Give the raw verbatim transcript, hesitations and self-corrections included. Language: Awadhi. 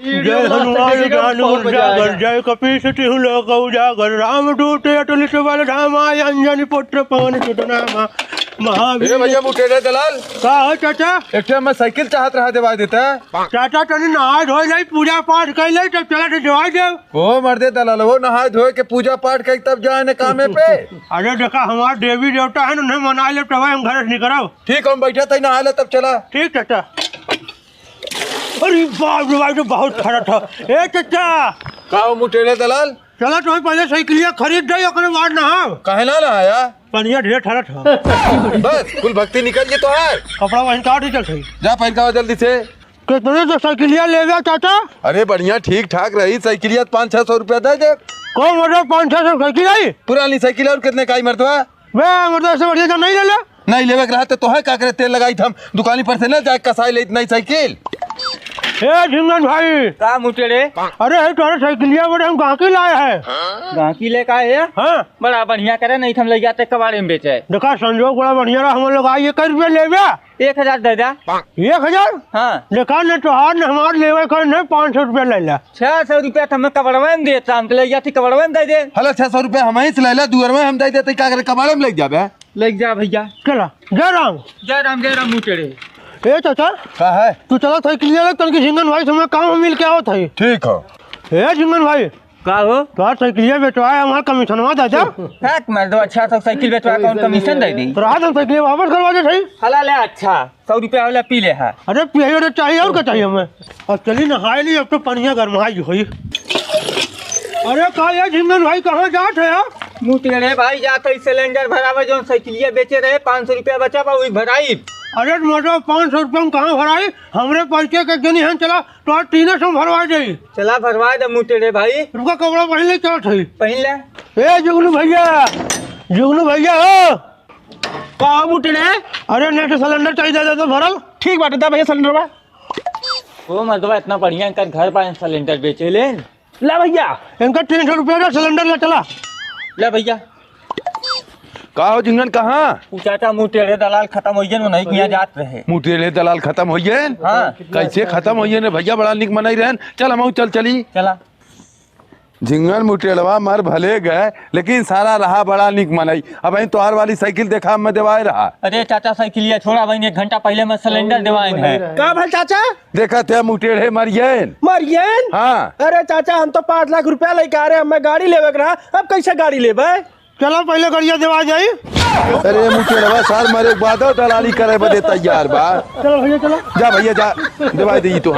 जय हनुमान ज्ञान गुण जागर, जय कपीस तिहु लोक उजागर, रामदूत अतुलित बल धामा, अंजनी पुत्र पवन सुत नामा, महावीर। अरे भैया, मुटेरे दलाल। का हो चाचा? एक ठे मैं साइकिल चाहत रहा, देवाई देता। चाचा, तनी नहाए धोए जाई, पूजा पाठ कइ ले, तब चला के देवाई देव। ओ मर्दे दलाल, वो नहाए धोए के पूजा पाठ कइ तब जाए न कामे पे। अरे देखा, हमार देवी देवता है न, उन्हें मनाए ले, तब हम घर से निकरब। ठीक, हम बैठा तई नहाए ले, तब चला। ठीक चाचा। अरे बाप रे बाप, तो बहुत फरक है। ए चाचा। का हो मुटेरे दलाल? चला तो पहले साइकिलिया खरीद दे, ओकरे बाद नहाओ। काहे ना नहाया? पनिया ढेर ठरत है। बस, कुल भक्ति निकल गई तो है। कपड़ा वहीं काट ही चल सही। जा पहन का जल्दी से। कितने तो साइकिलिया ले गया चाचा? अरे बढ़िया ठीक ठाक रही साइकिलिया, पाँच छह सौ रुपया दे दे। कौन बोल रहा पाँच छह सौ साइकिल आई? पुरानी साइकिल और कितने का आई मर्दवा? बे, मतलब, ऐसे बढ़िया तो नहीं ले ले। नहीं लेवे के रहा तो तोहे का करे, तेल लगाई हम दुकानी पर से ना जाए कसाई ले नई साइकिल। ए झिंगन भाई। का मुटेरे? अरे, है तोहरे साइकिलिया बड़े हम गाहकी लाए हैं। गाहकी लेके आए हैं? हाँ। बड़ा बढ़िया करे, नहीं तो हम ले जाते कबाड़े में बेचे। देखा, संजोग बड़ा बढ़िया रहा, हम लोग आई एक रुपया लेवे। एक हजार दे दे। एक हजार? हाँ। देखा, न तोहार न हमार लेवे के नहीं, पाँच सौ रुपया ले ले। छह सौ रुपया तो हमें कबाड़वे में देता, हम तो ले जाती कबाड़वे में दे दे। हला, छह सौ रुपया हम ही से ले ले, दुअर में हम दे देते, का करे, कबाड़े में ले जाबे। ले जा भैया। चला, जय राम। जय राम, जय राम मुटेरे। ए चाचा। का है? तू चला साइकिल ले ले, तनकी झिंगन भाई से हमें काम मिल के आवत है। ठीक है। ए झिंगन भाई। का हो? तोहार साइकिलिया बेचवाए, हमार कमीशनवा दे दे। हट मर्दवा, अच्छा तो साइकिल बेचवा, कौन कमीशन दे दी? तो रात हम साइकिलिया वापस करवा दे सही। हला ले, अच्छा, सौ रुपया वाला पी ले है। अरे पिए रे चाहिए, और का चाहिए हमें? अब चली नहाए ली, अब तो पनिया गरमाई होई। अरे का ये झिंगन भाई, कहाँ जात है यार? मुटेरे भाई, जात है सिलेंडर भरावे, जौन साइकिलिया बेचे रहे, पाँच सौ रुपया बचा बा, वही भराई। अरे मोटो, पाँच सौ रुपया में कहाँ भराई? हमरे परिचय के जनी हैं, चला तो आज तीने सौ भरवा जाई। चला भरवा दे मुटेरे भाई। रुका, कपड़ा पहन ले, चलत है। पहन ले। ए जुगनू भैया, जुगनू भैया हो। का हो मुटेरे? अरे नेट सिलेंडर चाहिए, दे दे तो भरल। ठीक बाटे, दा भैया सिलेंडर बा। ओ मर्दवा, इतना बढ़िया इनकर घर बा, सिलेंडर बेचे ले। ला भैया, इनका तीन सौ रुपया का सिलेंडर ले चला। ले भैया। का हो झिंगन, कहाँ? उ चाचा मुटेरे दलाल खतम होइए न, नहीं किया जात रहे। मुटेरे दलाल खतम होइए? हाँ। कैसे खतम होइए ने भैया, बड़ा निक मनई रहन। चल हम चल चली। चला। झिंगन मुटेरवा मर भले गए, लेकिन सारा रहा बड़ा निक मनई। अब तोहार वाली साइकिल देखा, मैं देवाए रहा। अरे चाचा, साइकिलिया छोड़ा, वही एक घंटा पहले मैं सिलेंडर देवाए हैं। का भल चाचा? देखा थे मुटेरे मरियन। मरियन? हाँ। अरे चाचा, हम तो पाँच लाख रुपया लेके आ रहे, हमें गाड़ी लेवे के रहा, अब कैसे गाड़ी लेबे? चलो पहले गड़िया देवा जाई। अरे मुकेलवा सार मरे के बाद दलाली करे बदे तैयार बा। चलो भैया चलो। जा भैया जा, देवा दी तो है।